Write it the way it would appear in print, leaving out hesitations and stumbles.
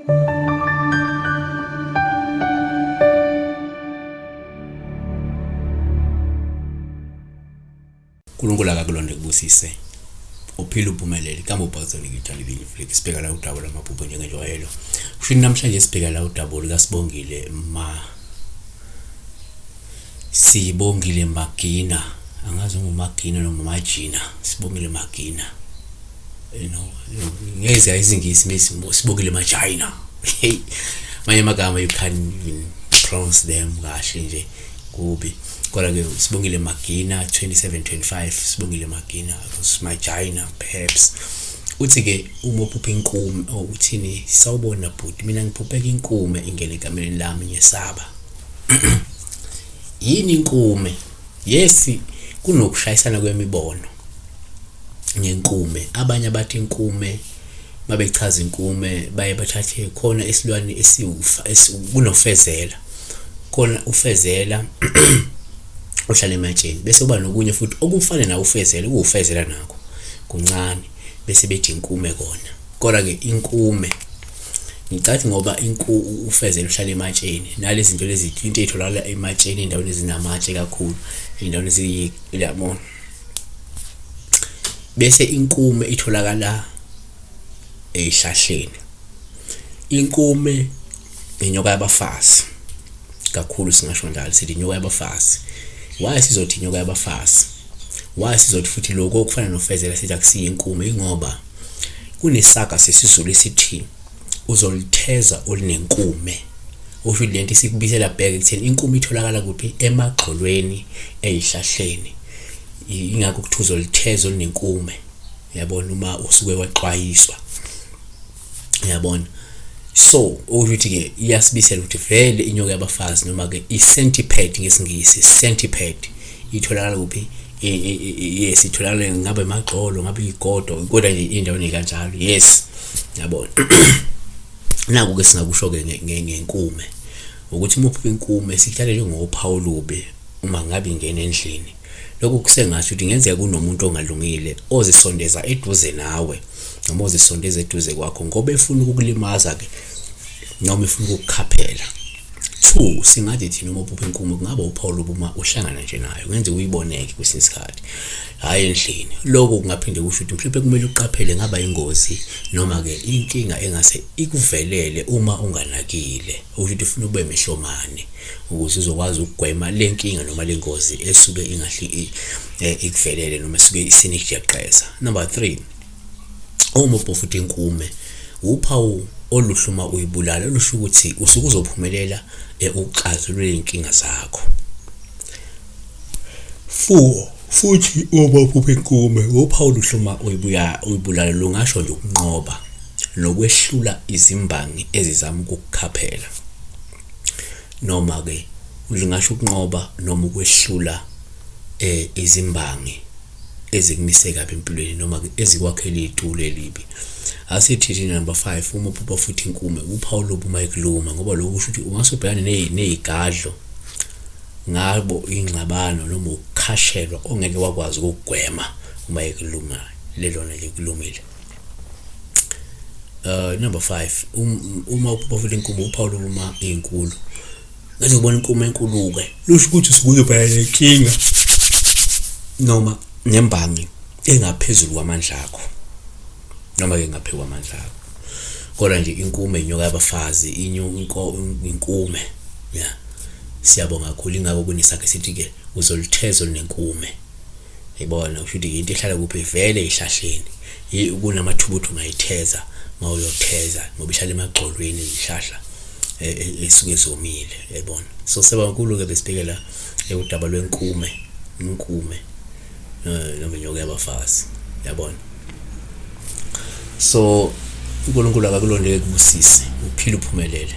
uNkulunkulu akakulonde kubusise uphile uphumelele kambe ubhazoni ngithanda ibini flick sibheka la udaba lwamaphupho njengenjwayelo kusho namhlanje sibheka la udaba lukasibongile ma Sibongile Magina angazi ungumagina noma umajina Sibongile Magina you know ngeze isingisi Sibongile Majina hey manye amagama you can't even pronounce them kahle nje kubi kodwa ke Sibongile Magina 2725 Sibongile Magina Majina perhaps uthi ke uma uphupha inkume oh uthini sawubona bhuti mina ngiphupheka inkume ingene ekameleni lami ngiyesaba Yini inkume? Yes, kunokushayisana kwemibono ngenkume. Abanye abathi inkume mabechaza inkume baye bathathe khona isilwane esiwufa kunofezela. Khona ufezela ohlala ematsheni bese kuba nokunye futhi okufana nawo ufezela kuwufezela nakho kuncane bese bethi inkume kona. Kodwa-ke inkume ngicathi ngoba inku ufezela uhlala ematsheni nalezi zinto lezi into ey'tholakala ematsheni ey'ndaweni ezinamatshe kakhulu ey'ndaweni eziyabo bese inkume itholakala ey'hlahleni inkume inyoka yabafazi kakhulu singasho njalo sithi inyoka yabafazi why sizothi inyoka yabafazi why sizothi futhi lokho okufana nofezela sithi akusiyo inkume ingoba Kunesaga sesiZulu esithi uzolitheza olunenkume. Usho ukuthi lento isikubisela back ekutheni inkume itholakala kuphi? Emagxolweni ey'hlahleni. Yingakho kuthiwa uzolitheza olunenkume. Uyabona uma usuke waxwayiswa. Uyabona? So okusho ukuthi-ke iyasibisela ukuthi vele inyoka yabafazi noma-ke i-centipede ngesiNgisi, centipede itholakala kuphi? Yes, itholakala ngabe emagxolo, ngabe igodo, kodwa nje indaweni kanjalo. Yes, yabona. Naku-ke singakusho-ke ngenkume ukuthi uma uphupha inkume sihlale njengophawu olubi uma ngabe ingena endlini. Lokhu kusengasho ukuthi kungenzeka kunomuntu ongalungile ozisondeza eduze nawe noma ozisondeza eduze kwakho ngoba efuna ukukulimaza-ke noma efuna ukukukhaphela. Two, singathi thina uma uphupha inkume kungaba uphawu lobu uma uhlangana nje nayo kungenzeka uyiboneke kwesinye isikhathi hhayi endlini. Lokho kungaphinde kusho ukuthi mhlawumbe kumele uqaphele ngaba ingozi noma-ke inkinga engase ikuvelele uma unganakile. Okusho ukuthi ufuna ube mehlomane ukuze uzokwazi ukugwema le nkinga noma le ngozi esuke ingahle eh, ikuvelele noma esuke isinikujeqeza. Number 3, uma ubhofuthi inkume uphawu oluhle uma uyibulala olusho ukuthi usuke uzophumelela eh, ukuxazulula iy'nkinga zakho. 4 futhi uma uphupha inkume uphawu oluhle uma uyibuya uyibulala lungasho nje ukunqoba nokwehlula izimbangi ezizama ukukukhaphela noma-ke lingasho ukunqoba noma ukwehlula eh, izimbangi ezikumise kabi empilweni noma-ke ezikwakhela itulo elibi. Asithi thina number 5 uma uphupha futhi inkume uphawu lobu uma ikuluma ngoba lokhu kusho ukuthi ungase ubhekane nezigadlo ngabo ingxabano noma ukukhashelwa ongeke wakwazi ukugwema uma ikuluma lelona likulumile. Number 5 um, uma uphupha futhi inkume uphawu lobu uma inkulu ngaze ngibona inkomo enkulu-ke lusho ukuthi usuke uzobhekana nenkinga noma nembangi engaphezulu kwamandla akho noma-ke ngaphezu kwamandla akho kodwa nje inkume inyoka yabafazi inkume ya siyabonga kakhulu ingakho kunesakhe sithi-ke uzolutheza olunenkume Yibona kusho ukuthi into ehlala kuphi vele ezihlahleni. Kunamathuba ukuthi ungayitheza uma uyotheza ngoba ihlala emagxolweni ezihlahla e, e, esuke zomile yayibona. So sebankulu-ke besibhekela udaba lwenkume inkume eh, noma inyoka yabafazi yabona. So uNkulunkulu akakulondeke kubusise uphile uphumelele.